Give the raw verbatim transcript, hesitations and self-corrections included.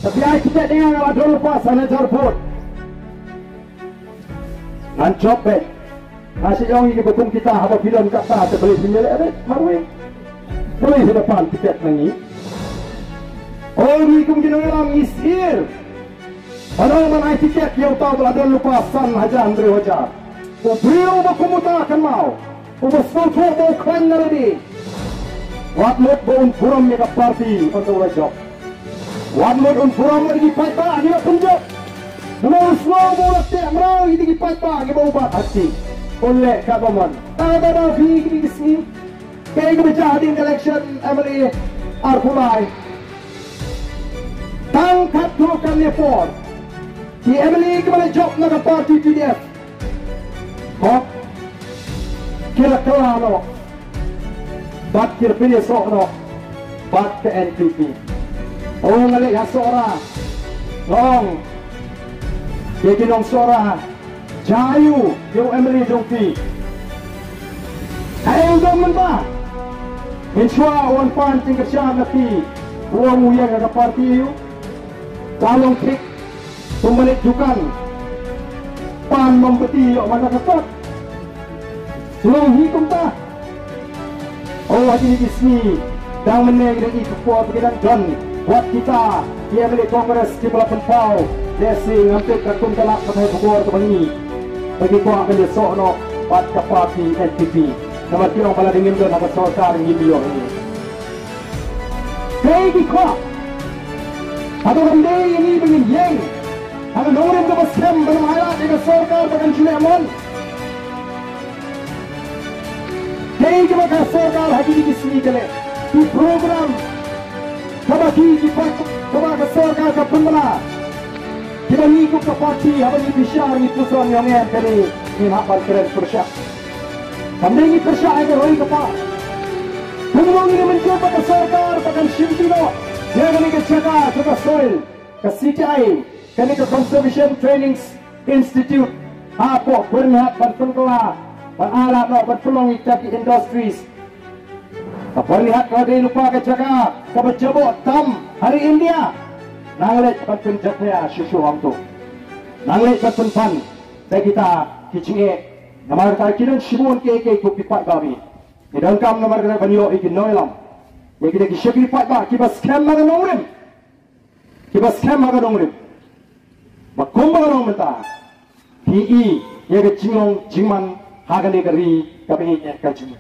Te phi ai tiket ïa nga la don lypa san hajar vote. Ngan jop beit. Nga shu ong ïa ki ba kum kita haba phi don kata te balei phin ïaleh beit marwei. Balei phi da pan tiket na ngi. Ong ngi kum ki nongïalam ngi sngewsih. Ban ong ban ai tiket ïa uta ba la don lypa san hajar hynriew hajar. U briew ba kum uta kynmaw. Uba sngewthuh ba u khlaiñ na lade. Wat mut ba un burom ïa ka party hynda u la jop. Wat mut un burom ïa ki paidbah kiba pynjop. Namar u sngew ba u la teh mraw ïa ki paidbah kiba u bat ha ti. Un leh katba mon. Tang da da phi ki sngi. Kaei kaba jia hadien ka election M L A arphew lai. Tang khatduh katne por. Ki M L A kiba la jop na ka party P D F. Hok. Ki la kylla noh. Bad ki la pynïasoh noh. Bad ka N P P. O nga leit ha Sohra. Nga ong. Ïa ki nong Sohra. Jia ïa u, ïa u M L A jong phi. Haei u dang mynba. Mynshuwa u wan pan jingkyrshan na phi. U ong u ïeng ha ka party ïa u. Ka long thik. Kumba leit dukan. Pan mombati ïoh man la ka kot. Long hi kumta. O ha kine ki sngi dang mynne ngi dang i ka por ba ki dang don wat kita ki M L A Congress kiba la pynpaw. Lehse ngam tip katkum ka lad ka thaiñ khubor kaba ngi ba ki kwah ban ïasoh noh bad ka party N P P. Namar ki ong ba lada ngim don ha ka sorkar ngim ïoh hi. Kaei ki kwah? Hato kam dei ïa ngi ba ngin ïeng ha ka nongrim kaba skhem ban ym ailad ïa ka sorkar ba kan shu leh mon? Kaei kaba ka sorkar ha kine ki sngi ka leh? Ki program kaba ki, ki paid, kaba ka sorkar ka pynbna. Kiba ngi kum ka party haba ngi bishar ngi puson ïa ngi kane ngi hap ban kren pyrshah. Kam dei ngi pyrshah ïa ka roi ka par. Kumno ngin ïa mynjur ba ka sorkar ba kan shim noh ïa kane ka jaka, ka soil, ka C T I, kane ka Conservation Training Institute hapoh Byrnihat ban pynkylla, ban ailad noh, ban pynlong ïa kita ki industries. Ka Byrnihat ka dei lypa ka jaka kaba jaboh tam ha ri India. Nang leit ban pynjakhlia shuh shuh hangto. Nang leit ban pynpan da kita ki jingeh. Namar kata ki don shibun kiei kiei ko ki paidbah. Ngi donkam namar kata ban ïoh ïa ki nongïalam, ïa kita ki shakri paidbah kiba skhem ha ka nongrim. Kiba skhem ha ka nongrim. Ba kumba ka long mynta phi i ïa ka jinglong jingman ha kane ka ri kaba ïeit ka jong ngi.